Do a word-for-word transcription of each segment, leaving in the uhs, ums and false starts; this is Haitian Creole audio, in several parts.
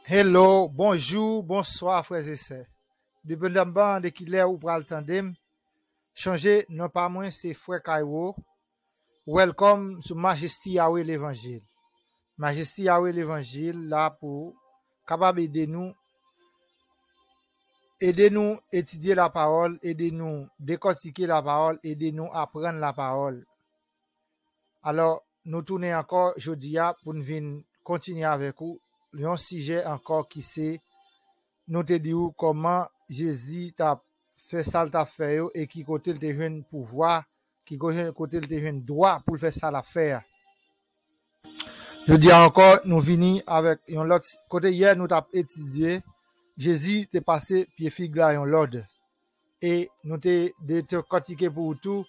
Hello, bonjou, bonswa, frè e sè. Depandaman de ki lè ou pral tande m, chonje, non pa mwen se Frè Kaywo. Welcome sou Majesti Yawe Levanjil. Majesti Yawe Levanjil la pou kapab ede nou, ede nou etidye lapawòl, ede nou dekòtike lapawòl, ede nou aprann lapawòl. Alò, nou tounen ankò jodi a pou n vin kontinye avèk ou yon sijè ankò ki se, nou te di w kòman Jezi t ap fè sa l t ap fè yo e ki kote l te jwenn pouvwa, ki ko- kote l te jwenn dwa pou l fè sa l ap fè a. Jodi a ankò, nou vini avèk yon lòt, kote yè nou t ap etidye, Jezi te pase pye fig la yon lòd. E nou te dekòtike pou ou tou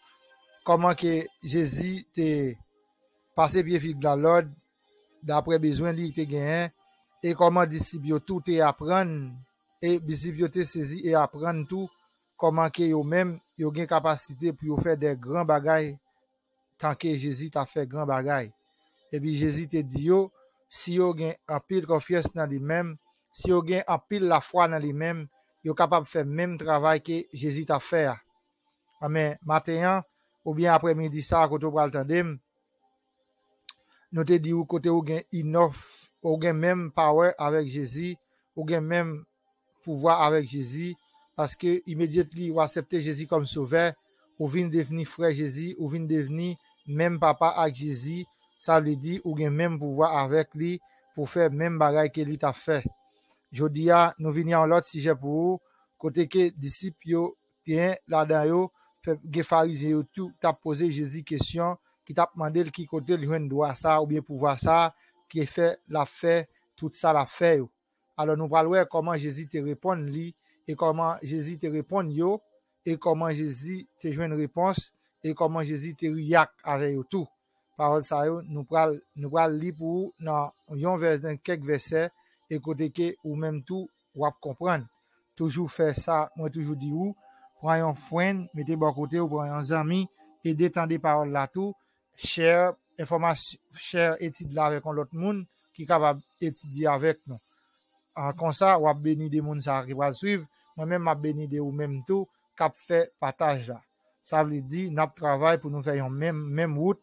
kòman ke Jezi te pase pye fig la lòd, daprè bezwen li te genyen, e kòman disip yo tou te aprann, e disip yo te sezi e aprann tou kòman ke yo menm, yo gen kapasite pou yo fè de gran bagay tanke Jezi ta fè gran bagay. Epi Jezi te di yo, si yo gen anpil konfyans nan li menm, si yo gen anpil lafwa nan li menm, yo kapab fè menm travay ke Jezi ta fè a. Anben, maten an, oubyen aprèmidi sa a, kote w pral tande m, nou te di ou kote ou gen inòf, ou gen menm power avèk Jezi, ou gen menm pouvwa avèk Jezi, paske immediately ou aksepte Jezi kòm sovè, ou vin devni frè Jezi, ou vin devni menm papa ak Jezi, sa vle di ou gen menm pouvwa avèk li pou fè menm bagay ke li t ap fè. Jodi a, nou vini a yon lòt sijè pou ou, kote ke disip yo gen ladan yo, fè, gen Farizyen yo tou t ap poze Jezi kesyon, ki t ap mande l ki kote l jwenn dwa sa a oubyen pouvwa sa a, ki fè l ap fè tout sa l ap fè yo. Alò, nou pral wè kòman Jezi te reponn li, e kòman Jezi te reponn yo, e kòman Jezi te jwenn repons, e kòman Jezi te react avè yo tou. Pawòl sa yo, nou pral, nou pral li pou ou nan yon vè, nan kèk vèsè, e kote ke ou menm tou, w ap konprann. Toujou fè sa, mwen toujou di ou, pran yon friend, mete bò kote ou, pran yon zanmi, ede tande pawòl la tou, share enfòmasyon, share etid la avèk yon lòt moun ki kapab etidye avèk nou. An, konsa, w ap beni de moun sa a ki pral swiv, mwen menm m ap beni de ou menm tou k ap fè pataj la. Sa vle di, n ap travay pou nou fè yon menm, menm wout,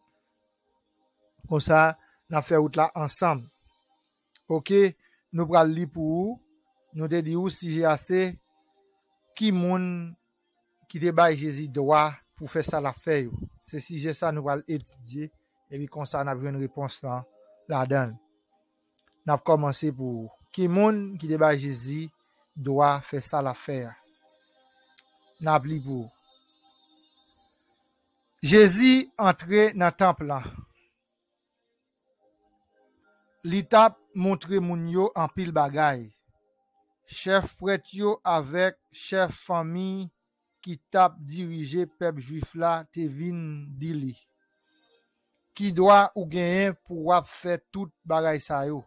konsa, n ap fè wout la ansanm. Oke, nou pral li pou ou. Nou te di ou sijè a se ki moun ki te bay Jezi dwa pou fè sa l ap fè yo. Se sijè sa nou pral etidye, epi konsa n ap jwenn repons lan ladan l. N ap kòmanse pou ou. Ki moun ki te bay Jezi dwa fè sa l ap fè a? N ap li pou ou. Jezi antre nan tanp lan. Li t ap montre moun yo anpil bagay. Chèf prèt yo avèk chèf fanmi ki t ap dirije pèp Jwif la te vin di li, "Ki dwa ou genyen pou w ap fè tout bagay sa yo?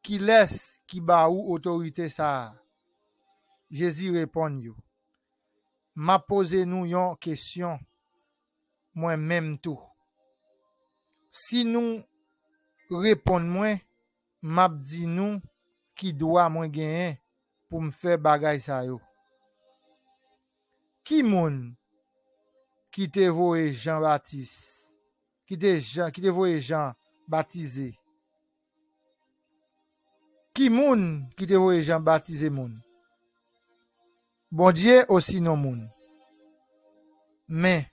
Kilès ki ba ou otorite sa a?" Jezi reponn yo, "M ap poze nou yon kesyon, mwen menm tou. Si nou reponn mwen, m ap di nou ki dwa mwen genyen pou m fè bagay sa yo. Ki moun ki te voye Jan Batis, ki te Jan, ki te voye Jan batize? Ki moun ki te voye Jan batize moun? Bondye osinon moun?" Men,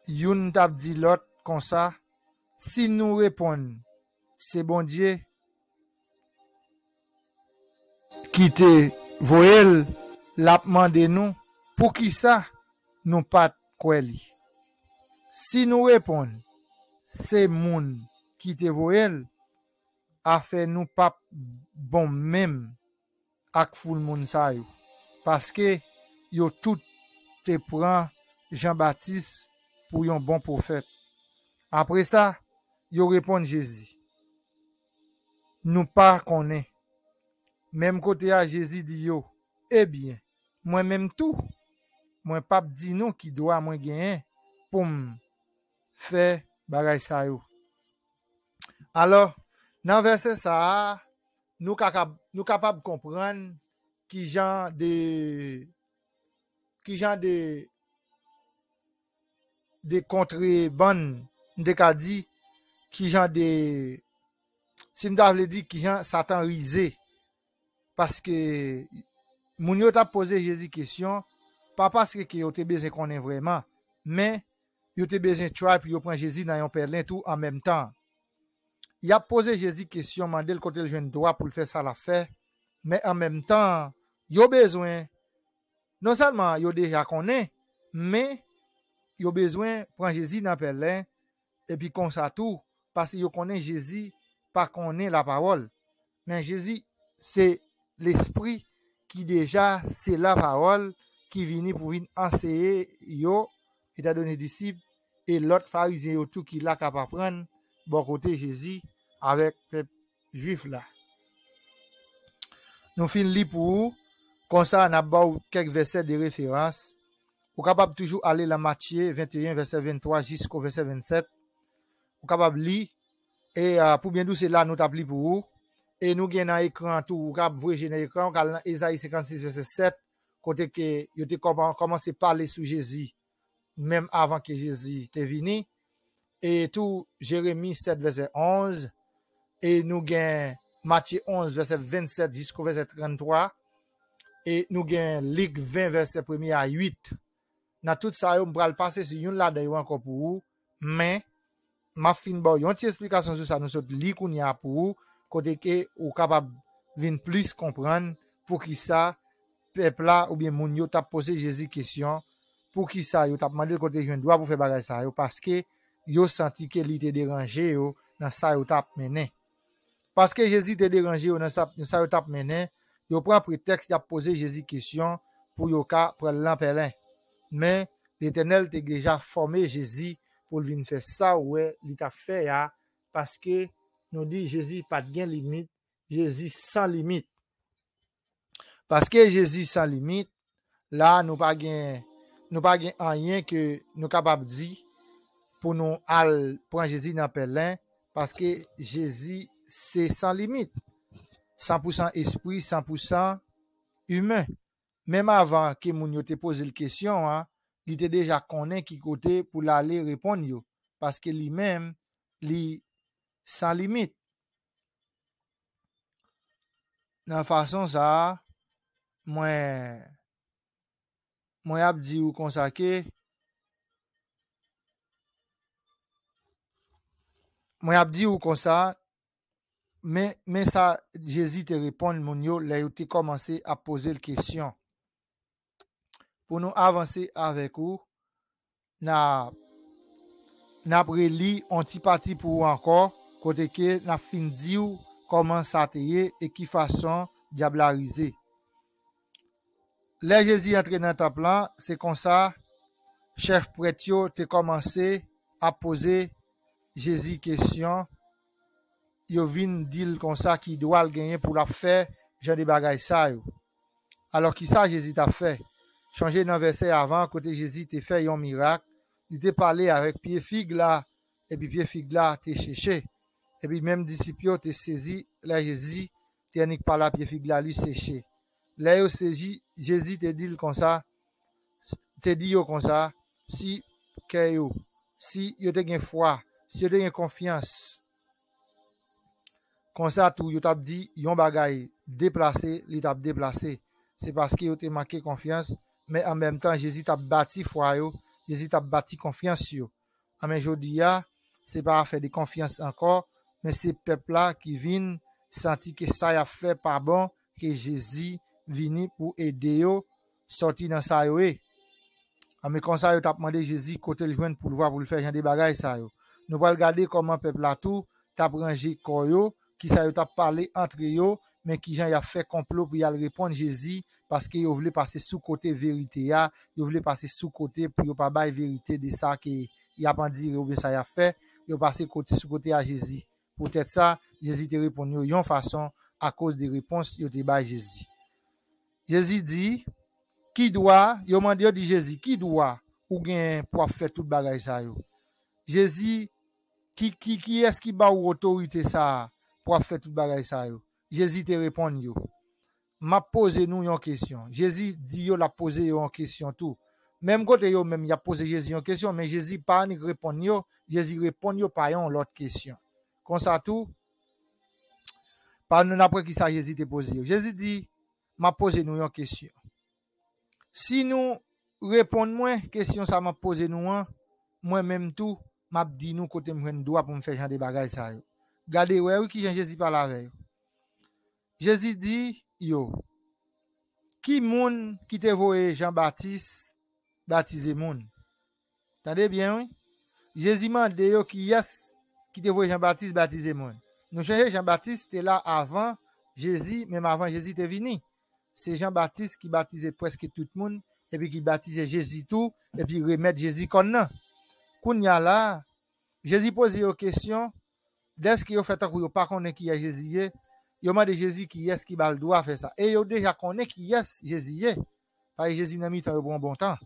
youn t ap di lòt konsa, "Si nou reponn, 'Se Bondye ki te voye l,' l ap mande nou, 'Poukisa nou pa t kwè li?' Si nou reponn, 'Se moun ki te voye l,' afè nou p ap bon menm ak foul moun sa yo, paske yo tout te pran Jan Batis pou yon bon pwofèt." Apre sa, yo reponn Jezi, "Nou pa konnen." Menm kote a, Jezi di yo, "Ebyen, mwen menm tou, mwen p ap di nou ki dwa mwen genyen pou m fè bagay sa yo." Alò, nan vèsè sa a, nou kapab, nou kapab konprann ki jan de, ki jan de, de kontrebann, m te ka di, ki jan de, si m ta vle di, ki jan Satan rize. Paske moun yo t ap poze Jezi kesyon, pa paske ke yo te bezwen konnen vrèman, men yo te bezwen try pou yo pran Jezi nan yon pèlen tou an menm tan. Y ap poze Jezi kesyon, mande l kote l jwenn dwa pou l fè sa l ap fè, men an menm tan, yo bezwen, non sèlman yo deja konnen, men yo bezwen pran Jezi nan pèlen, epi konsa tou, paske yo konnen Jezi pa konnen lapawòl. Men Jezi se Lespri ki deja se lapawòl ki vini pou vin anseye yo, etandone disip e lòt Farizyen yo tou ki la k ap aprann bò kote Jezi avèk pèp Jwif la. Nou fin li pou ou, konsa n ap ba w kèk vèsè de referans. Ou kapab toujou ale lan Matye venteyen, vèsè venntwa jisko vèsè vennsèt. Ou kapab li, e a, pou byen di w, se la nou t ap li pou ou. E nou gen nan ekran an tou, ou kapab voye je nan ekran, ou ka al nan Ezayi senkannsis, vèsè sèt, kote ke yo te kòman-, kòmanse pale sou Jezi, menm avan ke Jezi te vini. E tou, Jeremi sèt, vèsè onz. E nou gen Matye onz, vèsè vennsèt jisko vèsè tranntwa. E nou gen Lik ven, vèsè premye a uit. Nan tout sa yo, m pral pase sou youn ladan yo ankò pou ou, men m ap fin ba w yon ti esplikasyon sou sa nou sot li kounye a pou ou, kote ke ou kapab vin plis konprann poukisa pèp la oubyen moun yo t ap poze Jezi kesyon, poukisa yo t ap mande l kote l jwenn dwa pou fè bagay sa yo, paske yo santi ke li te deranje yo nan sa yo t ap mennen. Paske Jezi te deranje yo nan sa, nan sa yo t ap mennen, yo pran pretèks y ap poze Jezi kesyon pou yo ka pran l nan pèlen. Men, Letènèl te deja fòme Jezi pou l vin fè sa w wè li t ap fè a, paske nou di Jezi pa t gen limit, Jezi san limit. Paske Jezi san limit, la nou pa gen, nou pa gen anyen ke nou kapab di pou nou al pran Jezi nan pèlen, paske Jezi se san limit, san pou san espri, san pou san imen. Menm avan ke moun yo te poze l kesyon an, li te deja konnen ki kote pou l ale reponn yo, paske li menm, li san limit. Nan fason sa a, mwen, mwen ap di ou konsa ke, mwen ap di ou konsa, men, men sa Jezi te reponn moun yo lè yo te kòmanse ap poze l kesyon. Pou nou avanse avèk ou, n a, n ap reli yon ti pati pou ou ankò, kote ke n ap fin di w kòman sa te ye e ki fason dyab la rize. Lè Jezi antre nan tanp lan, se konsa chèf prèt yo te kòmanse ap poze Jezi kesyon. Yo vin di l konsa ki dwa l genyen pou l ap fè jan de bagay sa yo. Alò, ki sa Jezi t ap fè? Chonje nan vèsè avan, kote Jezi te fè yon mirak, li te pale avèk pye fig la, epi pye fig la te seche. Epi menm disip yo te sezi lè Jezi te annik pale a pye fig la, li seche. Lè yo sezi, Jezi te di l konsa, te di yo konsa, si kè yo, si yo te gen fwa, si yo te gen konfyans, konsa tou yo t ap di yon bagay deplase, li t ap deplase. Se paske yo te manke konfyans, men an menm tan, Jezi t ap bati fwa yo, Jezi t ap bati konfyans yo. Anben, jodi a, se pa afè de konfyans ankò, men se pèp la ki vin santi ke sa y ap fè pa bon, ke Jezi vini pou ede yo sòti nan sa yo ye. Anben, konsa yo t ap mande Jezi kote l jwenn pouvwa pou l fè jan de bagay sa yo. Nou pral gade kòman pèp la tou t ap ranje kò yo, kisa yo t ap pale antre yo, men kijan y ap fè konplo pou y al reponn Jezi, paske yo vle pase sou kote verite a, yo vle pase sou kote pou yo pa bay verite de sa ke y ap andire oubyen sa y ap fè, yo pase kote, sou kote a Jezi. Poutèt sa, Jezi te reponn yo yon fason akoz de repons yo te bay Jezi. Jezi di, ki dwa, yo mande, yo di Jezi, ki dwa ou gen pou w ap fè tout bagay sa yo? Jezi, ki, ki, kiyès ki ba w otorite sa a pou w ap fè tout bagay sa yo? Jezi te reponn yo, "M ap poze nou yon kesyon." Jezi di yo l ap poze yo yon kesyon tou. Menm kote yo menm, y ap poze Jezi yon kesyon, men Jezi pa annik reponn yo. Jezi reponn yo pa yon lòt kesyon. Konsa tou, pa nou n ap wè ki sa Jezi te poze yo. Jezi di, "M ap poze nou yon kesyon. Si nou reponn mwen kesyon sa m ap poze nou an, mwen menm tou, m ap di nou kote m jwenn dwa pou m fè jan de bagay sa yo." Gade wè wi kijan Jezi pale avè yo. Jezi di yo, "Ki moun ki te voye Jan Batis batize moun?" Tande byen wi. Jezi mande yo kiyès ki te voye Jan Batis batize moun. Nou chonje Jan Batis te la avan Jezi, menm avan Jezi te vini. Se Jan Batis ki batize prèske tout moun, epi ki batize Jezi tou, epi remèt Jezi kòn nan. Kounye a la, Jezi poze yo kesyon, dèske yo fè tankou yo pa konnen kiyès Jezi ye, yo mande Jezi kiyès ki ba l dwa fè sa. E yo deja konnen kiyès Jezi ye, paske Jezi nan mitan yo pou yon bon tan.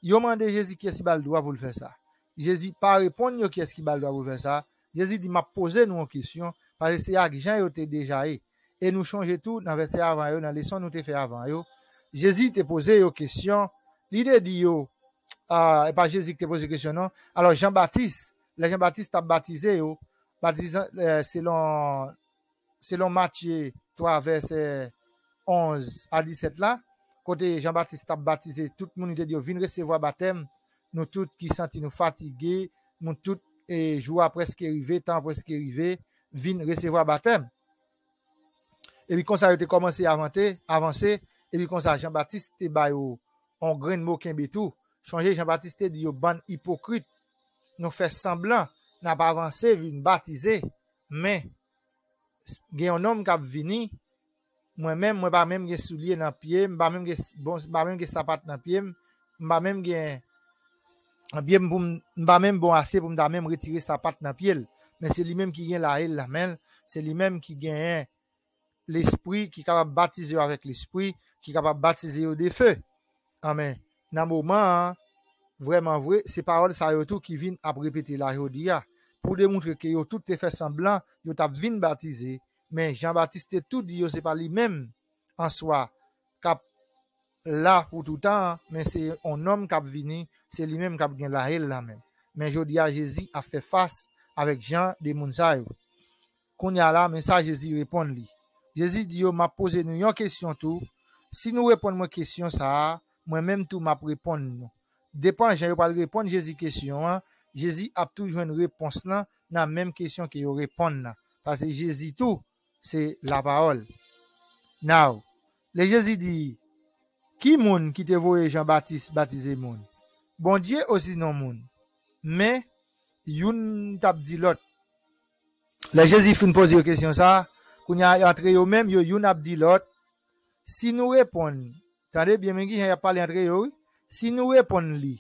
Yo mande Jezi kiyès ki ba l dwa pou l fè sa. Jezi pa reponn yo kiyès ki ba l dwa pou l fè sa. Jezi di, "M ap poze nou yon kesyon, paske se ak jan yo te deja ye." E nou chonje tou nan vèsè avan yo, nan leson nou te fè avan yo, Jezi te poze yo kesyon, li te di yo, ah, e pa Jezi ki te poze kesyon non. Alò, Jan Batis, lè Jan Batis t ap batize yo, batizan, eh, selon, selon Matye twa, vèsè onz a disèt la, kote Jan Batis t ap batize tout moun, li te di yo, "Vin resevwa batèm, nou tout ki santi nou fatige, nou tout, e, jou a prèske rive, tan an prèske rive, vin resevwa batèm." Epi konsa yo te kòmanse avante, avanse, epi konsa Jan Batis te ba yo yon grenn mo kenbe tou. Chonje Jan Batis te di yo, "Bann ipokrit, nou fè sanblan, n ap avanse vin batize, men gen yon nonm k ap vini, mwen menm, mwen pa menm gen soulye nan pye m, m pa menm gen s-, bon, m pa menm gen sapat nan pye m, m pa menm gen pye m pou m, m pa menm bon ase pou m ta menm retire sapat nan pye l. Men se li menm ki gen laye l nan men l, se li menm ki genyen Lespri, ki kapab batize yo avèk Lespri, ki kapab batize yo de fe." Amen. Nan moman an, vrèman vre, se pawòl sa yo tou ki vin ap repete la jodi a, pou demontre ke yo tout te fè sanblan, yo t ap vin batize, men Jan Batis te tou di yo se pa li menm an swa k ap la pou toutan an, men se yon nonm k ap vini, se li menm k ap gen laye l nan men l. Men jodi a, Jezi ap fè fas avèk jan de moun sa yo. Kounye a la, men sa Jezi reponn li. Jezi di yo, "M ap poze nou yon kesyon tou. Si nou reponn mwen kesyon sa a, mwen menm tou m ap reponn nou." Depan jan yo pral reponn Jezi kesyon an, Jezi ap tou jwenn repons lan nan menm kesyon ke yo reponn nan. Paske Jezi tou, se lapawòl. Now, lè Jezi di, "Ki moun ki te voye Jan Batis batize moun? Bondye osinon moun?" Men, youn t ap di lòt. Lè Jezi fin poze yo kesyon sa a, kounye a, antre yo menm, yo youn ap di lòt, "Si nou reponn," tande byen, men kijan y ap pale antre yo, wi. "Si nou reponn li,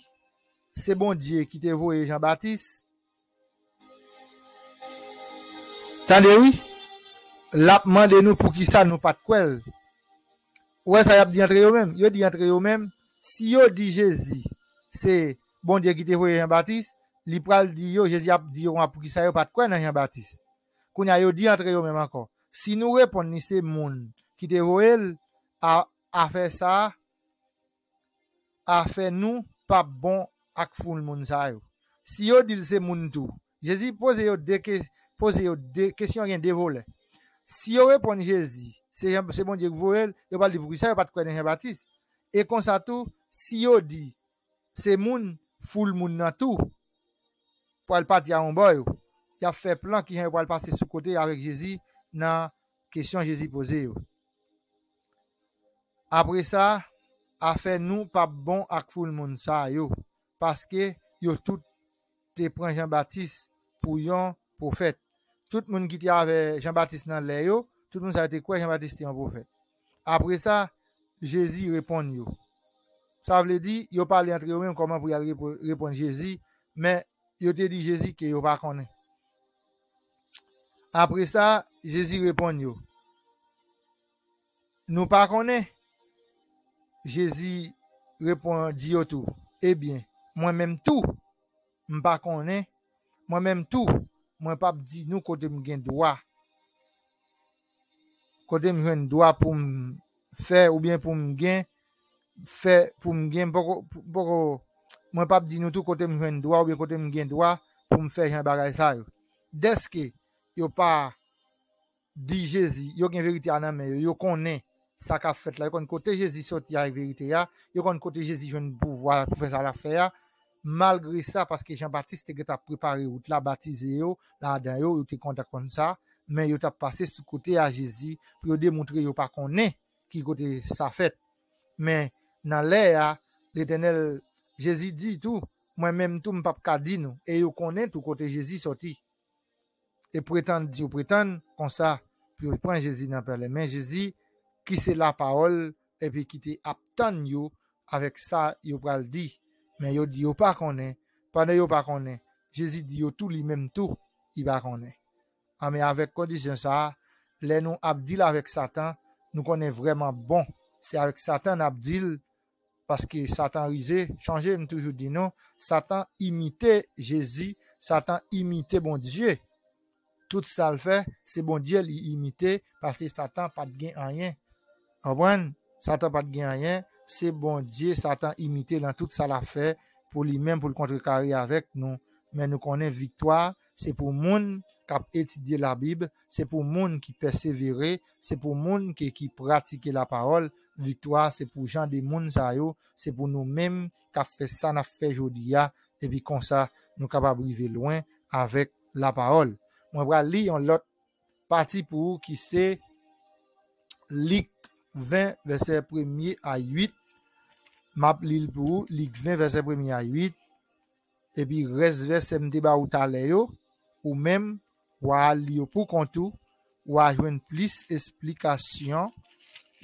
se Bondye ki te voye Jan Batis," tande wi, "l ap mande nou poukisa nou pa t kwè l." Ou wè sa y ap di antre yo menm? Yo di antre yo menm, si yo di Jezi se Bondye ki te voye Jan Batis, li pral di yo, Jezi ap di yo konsa poukisa yo pa t kwè nan Jan Batis. Kounye a, yo di antre yo menm ankò, "Si nou reponn li se moun ki te voye l, a, afè sa a, afè nou p ap bon ak foul moun sa yo." Si yo di l se moun tou, Jezi poze yo de ke-, poze yo de kesyon, gen de volè. Si yo reponn Jezi se Jan, se Bondye ki voye l, yo pral di poukisa yo pa t kwè nan Jan Batis. E konsa tou, si yo di se moun, foul moun nan tou pral pati a yon bò yo. Y ap fè plan kijan yo pral pase sou kote avèk Jezi nan kesyon Jezi poze yo. Apre sa, afè nou p ap bon ak foul moun sa yo, paske yo tout te pran Jan Batis pou yon pwofèt. Tout moun ki te avè Jan Batis nan lè yo, tout moun sa yo te kwè Jan Batis te yon pwofèt. Apre sa, Jezi reponn yo. Sa vle di, yo pale antre yo menm kòman pou y al repo-, reponn Jezi, men yo te di Jezi ke yo pa konnen. Apre sa, Jezi reponn yo, "Nou pa konnen?" Jezi reponn, di yo tou, "Ebyen, mwen menm tou, m pa konnen. Mwen menm tou, mwen p ap di nou kote m gen dwa kote m jwenn dwa pou m fè oubyen pou m gen, fè pou m gen, m poko, m poko, mwen p ap di nou tou kote m jwenn dwa oubyen kote m gen dwa pou m fè jan bagay sa yo. Dèske yo pa di Jezi, yo gen verite a nan men yo, yo konnen sa k ap fèt la, yo konn kote Jezi soti avèk verite a, yo konn kote Jezi jwenn pouvwa pou fè sa l ap fè a. Malgre sa, paske Jan Batis te gentan ap prepare wout la, batize yo ladan yo, yo te kontan konn sa, men yo t ap pase sou kote a Jezi pou yo demontre yo pa konnen ki kote sa fèt. Men nan lè a, Letènèl Jezi di tou, mwen menm tou, m p ap ka di nou, e yo konnen tou kote Jezi soti. E pretann, di yo pretann konsa pou yo pran Jezi nan pèlen. Men Jezi, ki se Lapawòl, epi ki te ap tann yo avèk sa yo pral di. Men yo di yo pa konnen. Pandan yo pa konnen, Jezi di yo tou li menm tou, li pa konnen. Anben, avèk kondisyon sa a, lè nou ap deal avèk Satan, nou konnen vrèman bon, se avèk Satan n ap deal, paske Satan rize. Chonje, m toujou di nou, Satan imite Jezi, Satan imite Bondye. Tout sa l fè, se Bondye li imite, paske Satan pa t gen anyen. Konprann? Satan pa t gen anyen, se Bondye Satan imite nan tout sa l ap fè pou li menm, pou l kontrekare avèk nou. Men nou konnen viktwa, se pou moun k ap etidye Labib, se pou moun ki pèsevere, se pou moun ki, ki pratike lapawòl. Viktwa, se pou jan de moun sa yo, se pou nou menm k ap fè sa n ap fè jodi a, epi konsa, nou kapab rive lwen avèk lapawòl. Mwen pral li yon lòt pati pou ou ki se Lik ven, vèsè premye a uit. M ap li l pou ou, Lik ven, vèsè premye a uit. Epi rès vèsè m te ba ou talè yo, ou menm, w a al li yo pou kont ou, w a jwenn plis esplikasyon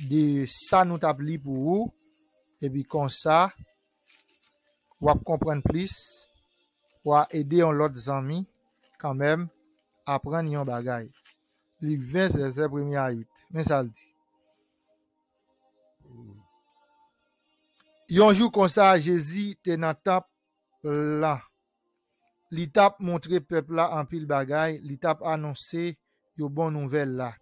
de sa nou t ap li pou ou. Epi konsa, w ap konprann plis, w a ede yon lòt zanmi kanmenm aprann yon bagay. Lik ven, vèsè premye a uit. Men sa l di. Yon jou konsa, Jezi te nan tanp lan. Li t ap montre pèp la anpil bagay, li t ap anonse yo bon nouvèl la.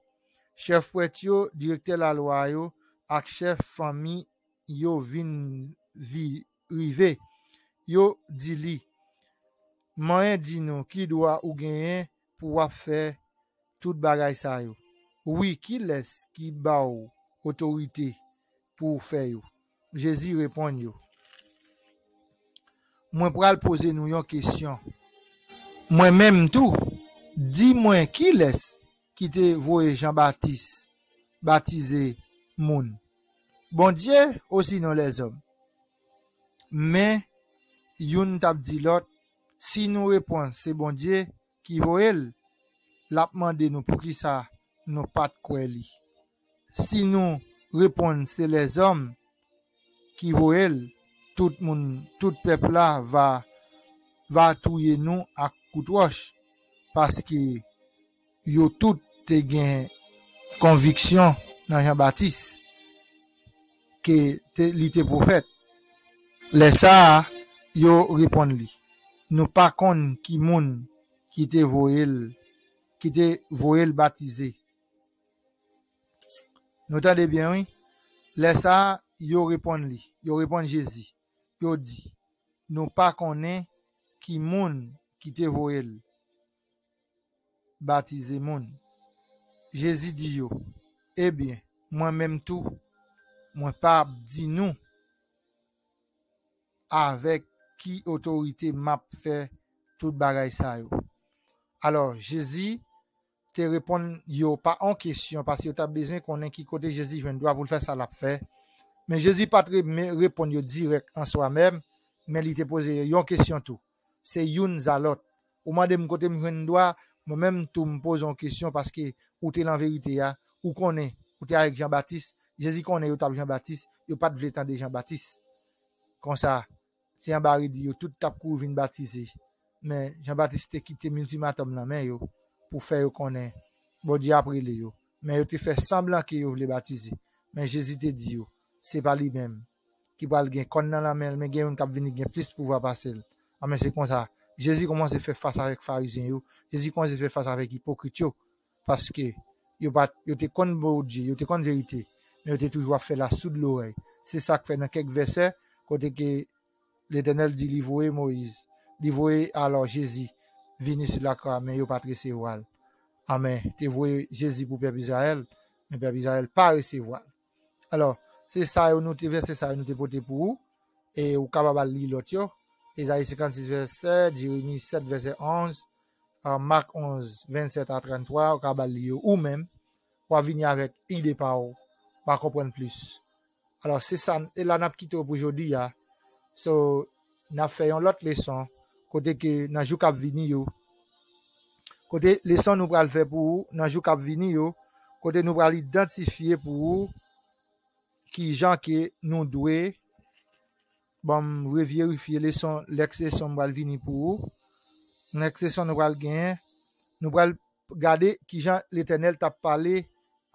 Chèf prèt yo, direktè lalwa yo, ak chèf fanmi yo vin vi-, rive. Yo di li, manyen di nou ki dwa ou genyen pou w ap fè tout bagay sa yo? Wi, kilès ki ba w otorite pou w fè yo? Jezi reponn yo, mwen pral poze nou yon kesyon. Mwen menm tou, di mwen kilès ki te voye Jan Batis batize moun? Bondye osinon lèzòm? Men youn t ap di lòt, si nou reponn se Bondye ki voye l, l ap mande nou poukisa nou pa t kwè li. Si nou reponn se lèzòm ki voye l, tout moun, tout pèp la va, va touye nou ak kout wòch, paske yo tout te gen konviksyon nan Jan Batis ke te, li te pwofèt. Lè sa a, yo reponn li, nou pa konn ki moun ki te voye l, ki te voye l batize. Nou tande byen, wi. Lè sa a, yo reponn li, yo reponn Jezi, yo di, nou pa konnen ki moun ki te voye l batize moun. Jezi di yo, ebyen, mwen menm tou, mwen p ap di nou avèk ki otorite m ap fè tout bagay sa yo. Alò, Jezi te reponn yo pa on kesyon, paske yo t ap bezwen konnen ki kote Jezi jwenn dwa pou l fè sa l ap fè. Men Jezi pa t re-, men reponn yo dirèk an swa menm, men li te poze yo yon kesyon tou. Se youn a lòt. Ou mande m kote m jwenn dwa, mwen menm tou m poze yon kesyon, paske ou te lan verite a, ou konnen, ou te avèk Jan Batis, Jezi konnen yo t ap Jan Batis, yo pa t vle tande Jan Batis. Konsa, se anba redi yo tout t ap kouri vin batize. Men Jan Batis te kite miltimatòm nan men yo pou fè yo konnen Bondye ap rele yo. Men yo te fè sanblan ke yo vle batize. Men Jezi te di yo, se pa li menm ki pral gen kòn nan lanmen l, men gen youn k ap vini gen plis pouvwa pase l. Anben, se konsa, Jezi kòmanse fè fas avèk Farizyen yo, Jezi kòmanse fè fas avèk ipokrit yo, paske yo pa yo te konn Bondye, yo te konn verite, men yo te toujou ap fè lasoud lorèy. Se sa k fè nan kèk vèsè, kote ke Letènèl di li voye Moyiz, li voye alò Jezi vini sou lakwa, men yo pa t resevwa l. Amèn. Te voye Jezi pou pèp Izrayèl, men pèp Izrayèl pa resevwa l. Alò, se sa yo nou te vèsè sa yo nou te pote pou ou, e ou kapab al li lòt yo. Ezayi senkannsis vèsè sèt, Jeremi sèt vèsè onz, Mak onz, vennsèt a tranntwa, ou kapab al li yo ou menm. W ap vini avèk ide pa w, w a konprann plis. Alò, se sa, e la n ap kite w pou jodi a. So, n ap fè yon lòt leson, kote ke nan jou k ap vini yo, kote leson nou pral fè pou ou nan jou k ap vini yo, kote nou pral idantifye pou ou ki jan ke nou dwe, ban m reverifye leson, lèks leson m pral vini pou ou. Lèks leson nou pral genyen, nou pral gade ki jan Letènèl t ap pale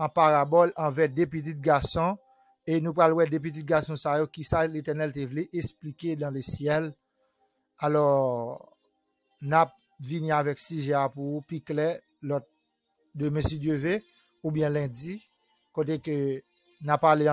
an parabòl anvè de pitit gason, e nou pral wè de pitit gason sa yo, ki sa Letènèl te vle esplike dan le syèl. Alò, n ap vini avèk sijè a pou ou pi klè lòt demen si Dye ve, oubyen lendi, kote ke n a pale